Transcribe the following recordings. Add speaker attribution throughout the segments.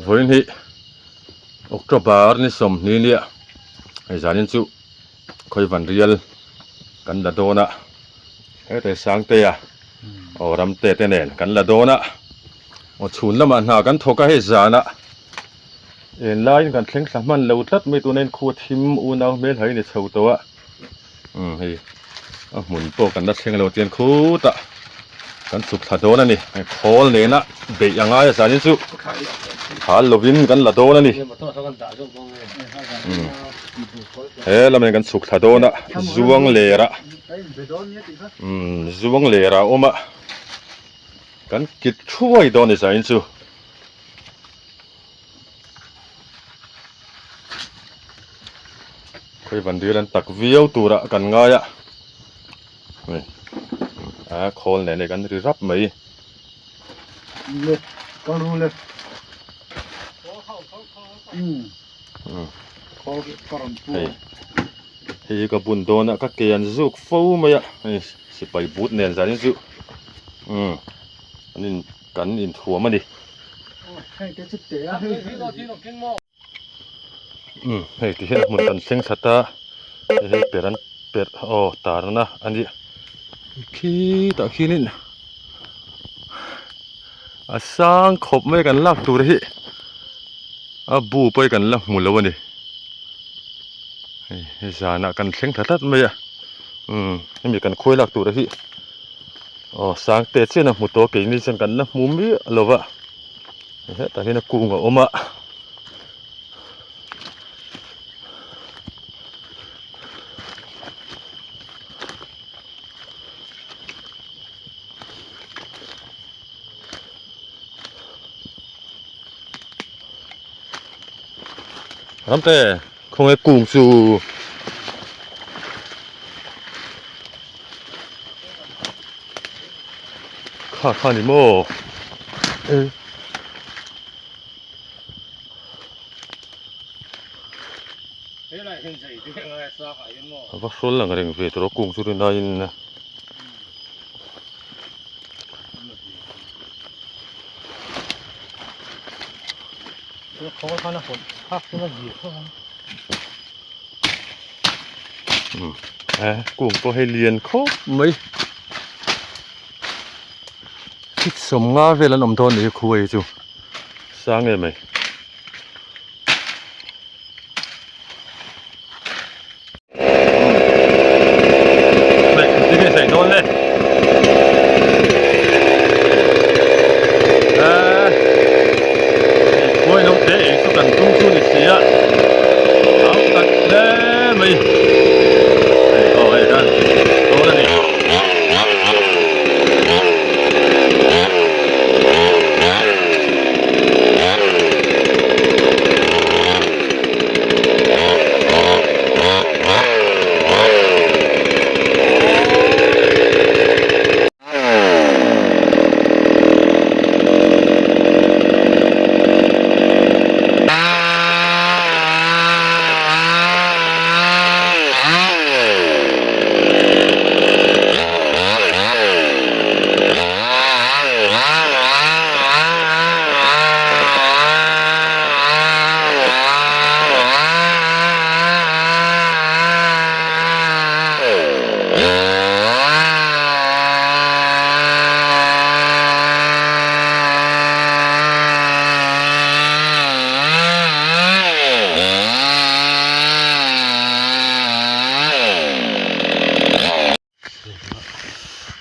Speaker 1: Vawiin hi October ni sawmhnih nia hei zanin chu khawivan rial kan la dawn a hetah Sangtea aw Ramte te nen kan la dawn a aw chhun lamah hna kan thawk a hei zanah en laiin kan thleng thla hman lo tlat mai tuna in khua thim unau hmel hai ni chho tawh a. Umm hei a hmun pawh kan la thleng lo chian khutah kan chhuk thla dawn a ni khawl nena beih a ngai a zanin chu hal lovin kan la dawn a ni he lamin kan chhuk thla dawn a zuang ler ah umm zuang ler ah a awm a kan kit thuai dawn a ni zanin chu. Khawi van ril an tak viau turah kan ngai a hei a khawl nen hei kan ri rap mai. Hei hei hi ka bun dawn a ka ke an zuk fo mai a hei sipai but nen zanin chu umm an in kan inthuam a ni. Umm hei ti hian hmun kan thleng thla ta hei hei per an perh aw tarna a nia khitah khianin a sang khawp mai kan lak tur hi a bu pawh hi kan la hmu lo a ni hei zanah kan thleng thla tlat mai a umm hemi kan khuai lak tur hi. Aw Sangte chian a hmu tawh keini chuan kan la hmu miah lo va hetah hian a kung a awm a. Ramte khawnge kung chu. Kha kha ni maw e A va hrawl lang reng ve tawh a kung chu rin aiin Kung pawh hei lian khawp mai thik sawmnga vel an awm dawn a ni khuai chu sang em mai.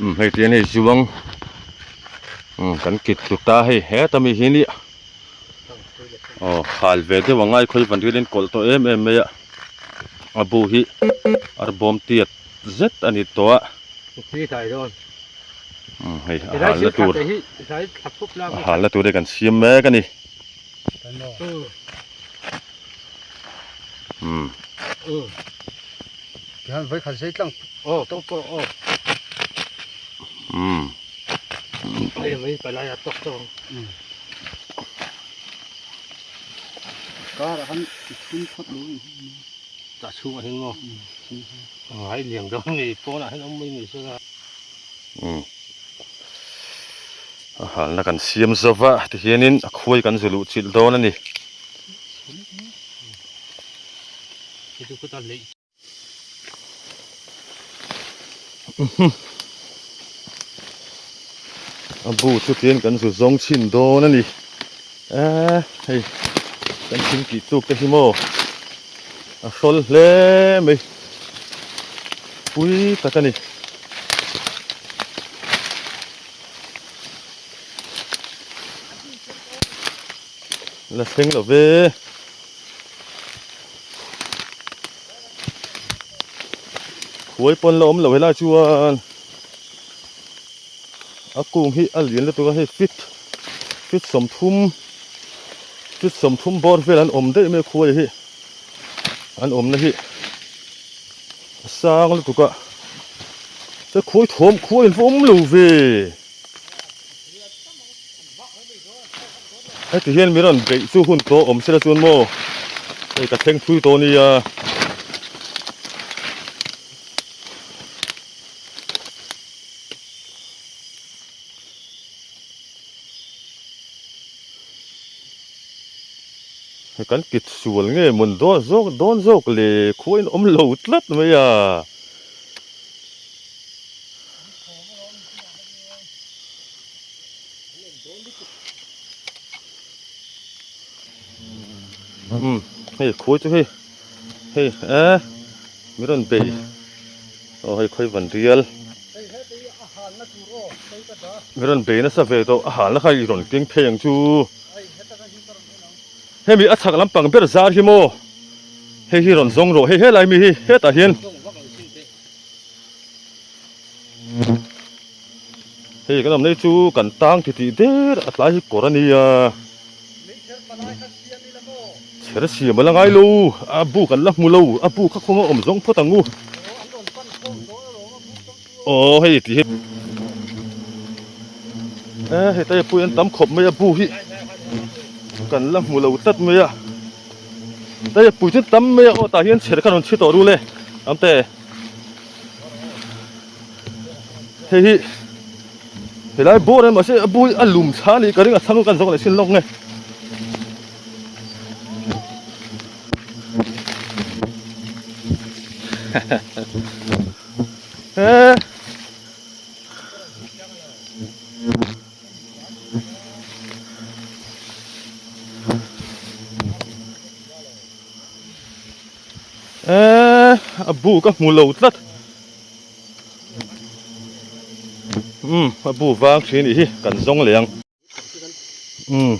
Speaker 1: Umm hei tian hei zuang umm kan kit tlu ta hei heta mi hi nia aw hal ve deuh ang ai khawi van rialin kawlh tawh em em mai a a bu hi arbawm tiat zet a ni tawh a umm hei a halna tur a halna tur hi kan siam mek a ni umm. Umm.
Speaker 2: Ngai liang dawn ni pawnah hian awm mai ni sela.
Speaker 1: Umm a halna kan siam zo va tihianin a khuai kan zu luh chilh dawn a ni. A bu chu tian kan zu zawng chhin dawn a ni eee hei kan thing tih tluk te hi maw a hrawl hle mai pui tak a ni. La thleng lo ve. Khuai pawn la awm lo helai chuan a kung hi a lian lutuk a hei fit fit 30 fit 30 bawr vel an awm daih mai a khuai hi an awmna hi a sang lutuk a he khuai thawm khuai an va awm lo ve. Heti hian mi rawn beih chu hun tawh awm sela chuan maw hei ka thleng thui tawh ania. Hei kan kit sual nge mawn dawn zawk dawn zawk le khua in awm lo tlat mai a. Umm hei khawi chu hei hei eh mi rawn bei aw hei khawi van rial mi rawn bei nasa ve tawh a halna kha i rawn keng phei ang chu hemi a chhak lampang ber zar hi maw hei hi rawn zawng rawh hei helai mi hi hetah hian. Hei kan awm nei chu kan tang ti tih der a tlai hi kawr a nia. Chher siam a la ngai lo a bu kan la hmu lo a bu kha khawnga awm zawng phawt ang u. Aw hei ti hi e hei tai pui an tam khawp mai a bu hi kan la hmu lo tlat mai a. Tai pui chu tam mai a aw tah hian chher kha rawn chhi tawh rul e amte. Hei hi helai bawr a mahse a bul a lum thla a nih ka ring a chhang kan zawk leh sin lawk nge. He Eee a bu ka hmu lo tlat umm a bu vang thin nih hi kan zawng leh ang umm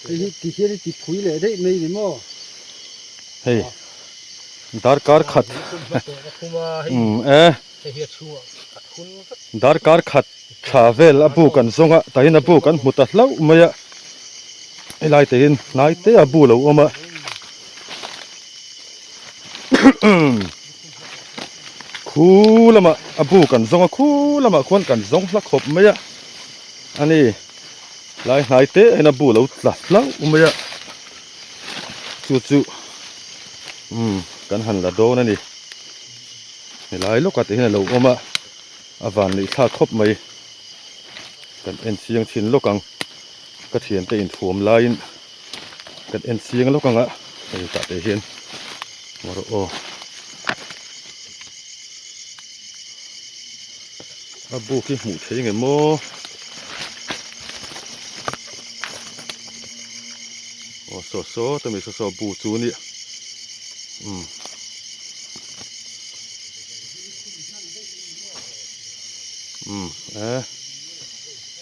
Speaker 3: hei hi ti hian i ti phui leh daih mai ni maw
Speaker 1: hei darkar khat umm e darkar khat tha vel a bu kan zawng a tahin a bu kan hmu ta hlauh mai a helai te hian hnai te a bu lo awm a. Khu lamah a bu kan zawng a khu lamah khuan kan zawng hla khawp mai a ani lai hnai te en a bu lo tla hlauh mai a chu chu umm kan han la dawn a ni helai lawkah te hian a lo awm a a van neih thlak khawp mai kan en chiang thin lawk ang ka thiante inthuam laiin. Kan en chiang lawk ang a hei tah te hian maw rawh aw a buk hi hmuh theih nge maw aw saw saw ta mi saw saw bu chu nia umm umm e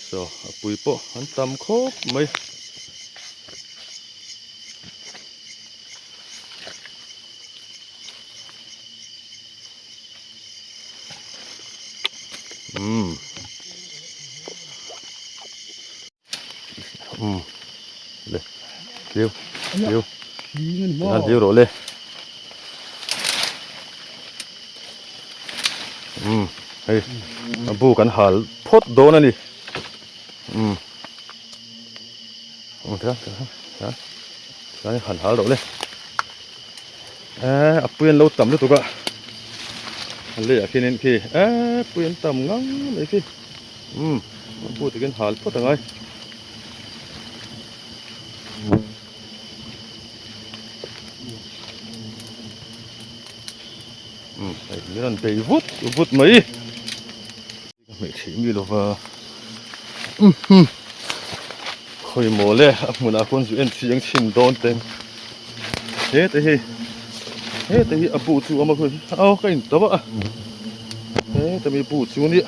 Speaker 1: saw a pui pawh an tam khawp mai. Umm umm le hliu hliu tikhan hliu rawh le umm hei a bu kan hal phawt dawn a ni umm. Han hal rawh le eh a pui an lo tam lutuk a. A leiah khianin khi eee pui an tam ngang mai khi umm a bu takin hal phawt angai. Umm hei min rawn bei vut vut mai. Ka hmeh theih mi lova umm khawi maw le a hmunah khawn zu en chiang chhin dawn te hete hi hete hi a bu chu a awm a khawi aw ka in tawp a heta mi bu chu nia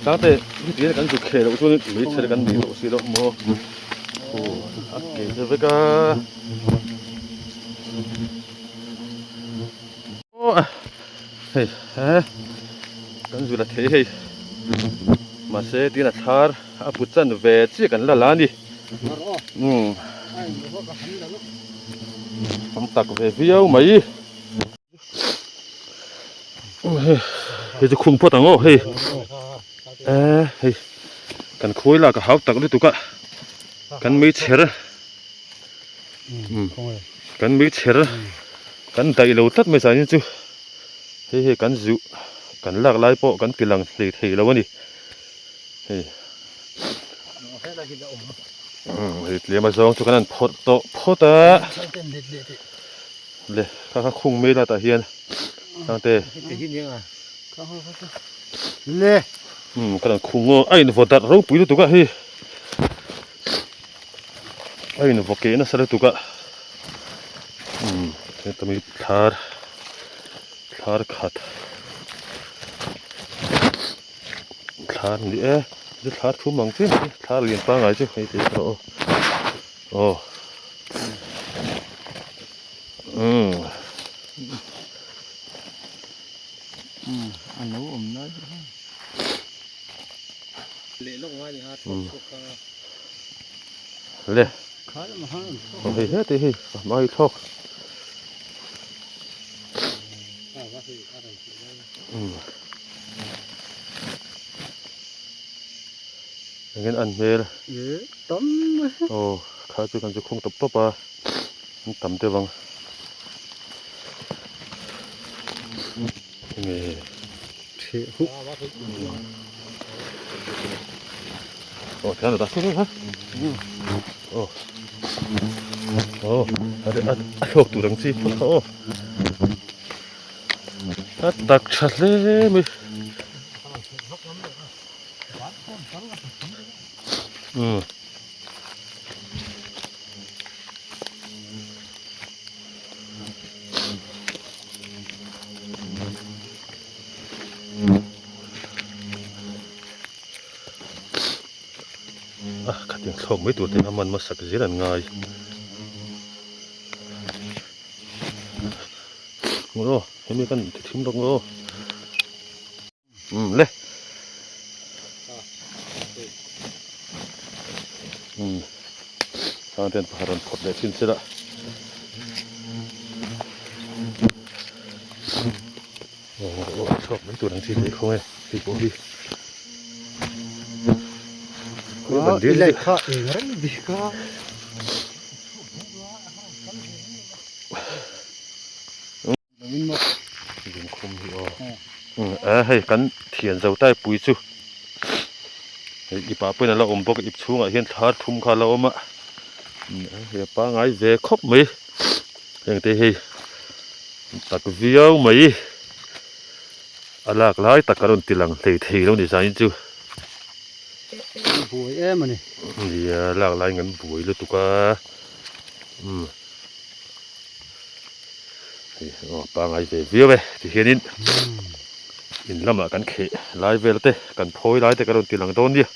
Speaker 1: tlangte hetiang kan zu kheh loh chuan meichher kan nei tawh si loh maw aw a ke te vek a. Hei he kan zul a thei hei mahse tin a thlar a put chan ve chiah kan la la a ni umm tam tak ve viau mai hei chu khung phawt ang aw hei eh hei kan khawi lak a hau tak lutuk a kan meichher. Kan meichher kan daih lo tlat mai zan in chu hei hei kan zuh kan lak lai pawh kan ti lang hlei thei lo a ni hei hei tlem a zawng chu kan han phawrh tawh phawt a le kha kha khung mai la tah hian sangte
Speaker 3: le
Speaker 1: kan han khung aw a invaw darh ropui lutuk a hei. A invaw keh nasa lutuk a umm heta mi thlar thlar khat thlar ni e chu thlar thum ang chi thlar lian pangngai chu hei te erawh aw aw umm
Speaker 3: a lo awm lai.
Speaker 1: Le aw hei heti hei a hmai thlawk umm engin an hmel aw kha chu kan chu khung tawp tawp a an tam deuh ang enge. Aw thian ta su ha aw aw a a thlawk tur ang chi phawt kha aw a tak tha hle mai umm. A khatiang thlawk mai tur te a man hmasak zel an ngai ngaw hemi kan ti thim lawk ngaw umm le umm khang ten pakhat rawn phawt leh thin se la. Aw chhuak mai tur ang chi thei khaw nge hei pawh hi
Speaker 3: I like kha eng reng bik a.
Speaker 1: Zunkhum hi aw a hei kan thian zo tai pui chu hei ip ah pawhin a la awm bawk ip chhungah hian thlar thum kha a la awm a hei a pangai ve khawp mai heng te hei tak viau mai a lak lai tak a rawn ti lang hlei thei lo ni zanin chu
Speaker 3: buai em a ni
Speaker 1: nia lak lai in kan buai lutuk a umm hei aw pangai ve viau e tihianin in lamah kan kheh lai vel te kan phawi lai te ka rawn ti lang dawn nia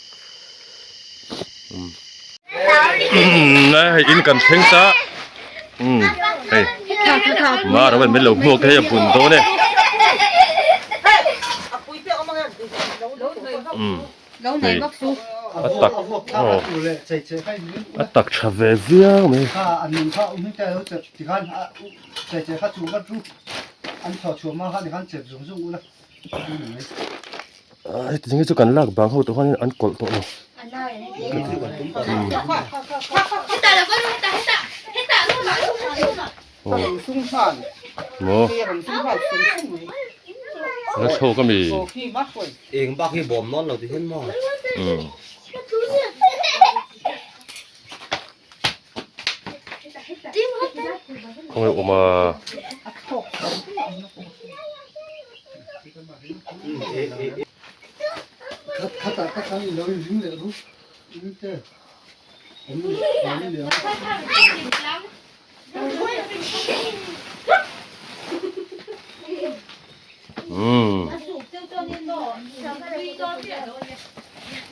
Speaker 1: umm hei in kan thleng ta umm hei mara hian min lo hmuak te hei a bun dawn e umm hei a tak aw a tak tha ve viau mai. Heti hi chu kan lak bang ho tawh khan an kawlh tawh lo. Maw? La thlawk a mi?
Speaker 4: Eng bak hi bawm nawn lo ti hian maw?
Speaker 1: Umm. Khawnge awm a?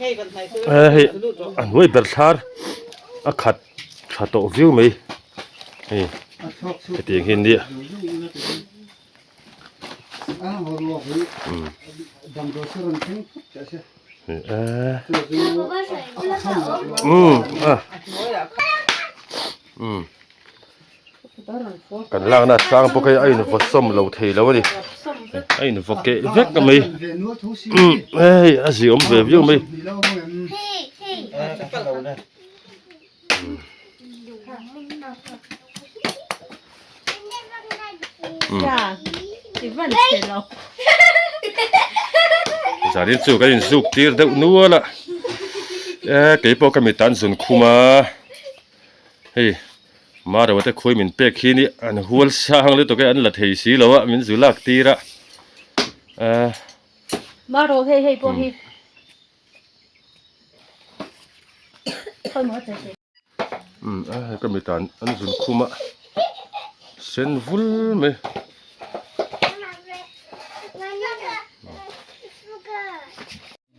Speaker 1: Hei a hnuai ber thlar a khat tha tawh viau mai hei hetiang hi nia. Kan lakna tlang bawk hei a invaw sawm lo thei lo a ni a invaw keh vek a mai hei a ziawm ve viau mai. Zanin chu kan inzuk tir deuh nual a e keipawh ka mitan zun khum a hei Marawa te khawi min pek hi ni an hual sang lutuk e an la thei si lo a min zu lak tir a e
Speaker 5: Marawa hei hei pawh hi.
Speaker 1: Umm a hei ka mitan an zun khum a sen vul mai.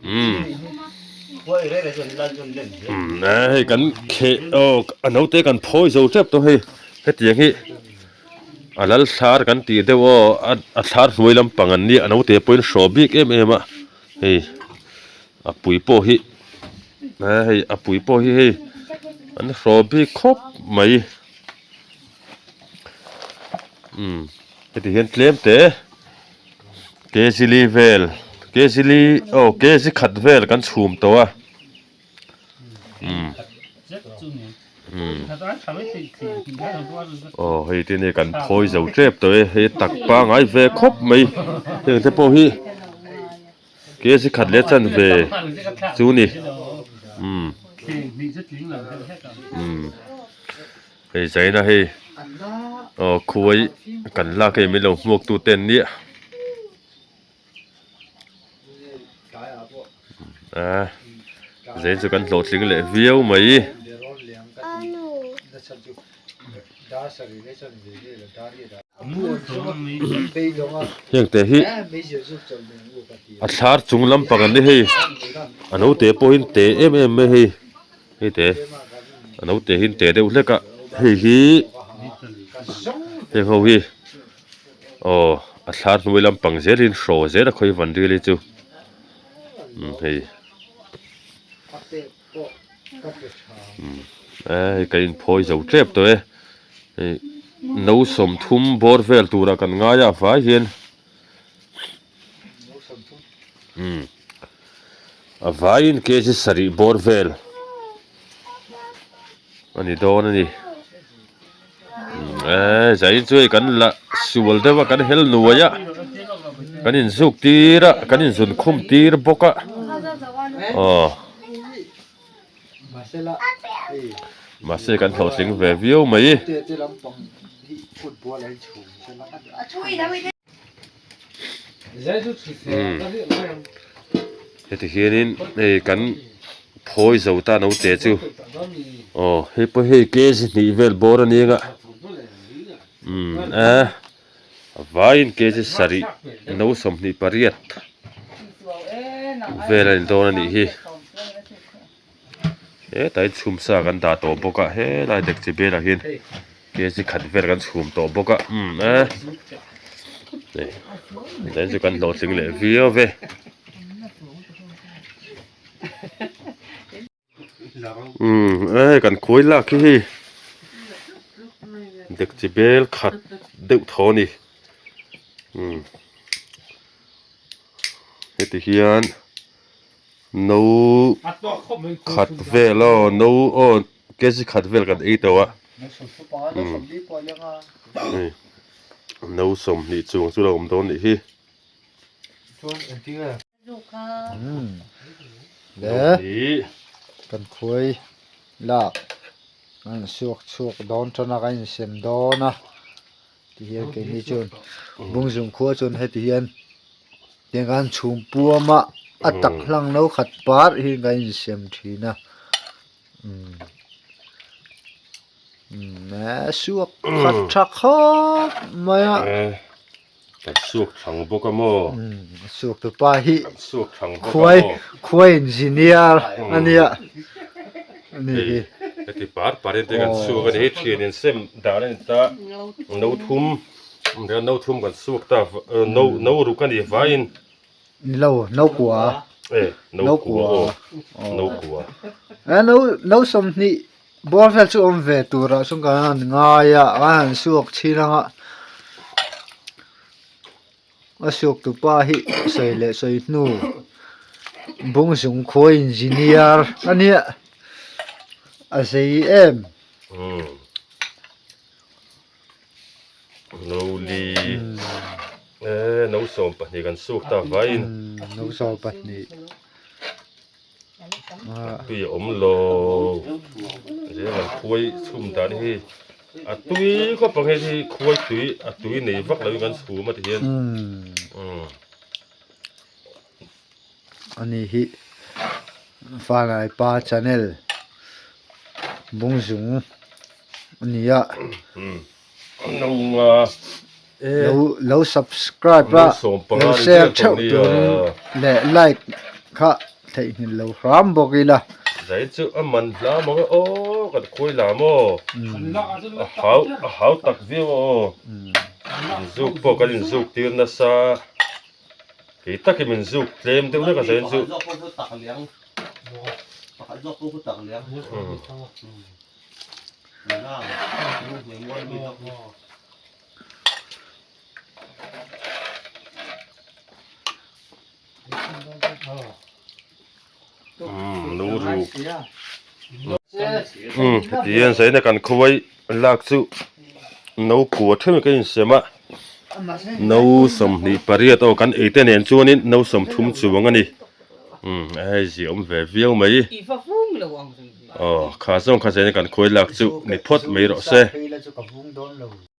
Speaker 1: Umm umm a hei kan kheh aw a naute kan phawi zo tep tawh hei hetiang hi a lal thlar kan tih deuh aw a thlar hnuai lampang an nia a naute pawhin hraw bik em em a hei. A pui pawh hi hei a pui pawh hi hei an hraw bik khawp mai umm heti hian tlem te kg li vel kg li aw kg khat vel kan chhum tawh a umm umm aw hei te nia kan phawi zo tep tawh e hei tak pangai ve khawp mai heng te pawh hi. Kg khat leh chan ve chu ni umm umm hei zaina hei aw khuai kan lak hei min lo hmuak tu te an nia a zain chu kan hlawhtling leh viau mai. Heng te hi a thlar chung lampang an ni hei a naute pawhin te em em mai hei hei te a naute hi te deuh hlek a hei hi heng ho hi aw a thlar hnuai lampang zelin hraw zel a khawi van ril hi chu umm hei. Hei ka inphawi zo tep tawh e hei no sawmthum bawr vel turah kan ngai a vai hian umm a vaiin kg sarih bawr vel a ni dawn a ni eee zain chu hei kan la sual deuh a kan hel nuai a kan inzuk tir a kan inzun khum tir bawk a aw mahse kan hlawhtling ve viau mai. Heti hianin hei kan phawi zo ta naute chu aw hei pawh hei kg hnih vel bawr a nia umm a vaiin kg sarih no 28 vel a ni dawn a nih hi hetah hian chhum sa kan dah tawh bawk a helai dekchi belah hian kg khat vel kan chhum tawh bawk a umm a hei zanin chu kan hlawhtling leh viau ve. Umm hei kan khuai lak hi hei dekchi bel khat deuh thaw a ni umm heti hian. No khat vel aw no aw kg khat vel kan ei tawh a umm hei No 20 chuang chu lo awm dawn nih hi.
Speaker 3: Chuan engtin nge?
Speaker 1: Le
Speaker 3: kan khuai lak kan suak chhuak dawn tan a kan insem dawn a tihian keini chuan bungzung khua chuan heti hian tiang khan chhum puam a a tak hlang no khat par hi kan insem thin a umm umm suak khat tha khawp mai a.
Speaker 1: Kan suak thang bawk a maw?
Speaker 3: Suak tu pa hi
Speaker 1: Kan suak thang bawk a
Speaker 3: khuai
Speaker 1: maw?
Speaker 3: khuai engineer a nia ani hi.
Speaker 1: Heti par par in te kan suak a ni hi thian in sem dan a ni ta no thum no thum kan suak ta no no ruk a ni vaiin
Speaker 3: Ni lo no kua
Speaker 1: e no kua aw no kua
Speaker 3: e no no 20 bawr vel chu awm ve turah chuan kan han ngai a kan han suak thin anga a suak tu pa hi sawi leh sawi hnu bungzung khua engineer a nia a zei em.
Speaker 1: No li e no 12 kan suak ta vaiin
Speaker 3: no 12.
Speaker 1: Tui a awm lo zel an khuai chhum dan hi a tui khawp ang hei hi khuai tui a tui nei vak lo in kan chhum a ti hian umm.
Speaker 3: Ani hi Fanai pa channel bungzung a ni a. Lo lo subscribe a lo share theuh turin leh like kha theihnghilh lo hram bawk ila.
Speaker 1: Zai chu a man hla maw nge aw kan khawi la maw a hau a hau tak viau a aw inzuk pawh kan inzuk tir nasa kei takin min zuk tlem deuh hlek a zai chu. Heti hian zaina kan khawi lak chu no kua theuhin ka insem a no 28 aw kan eite nen chuanin no 30 chuang a ni hei ziah awm ve viau mai. Aw kha zawng kha zaina kan khawi lak chu ni phawt mai rawh se.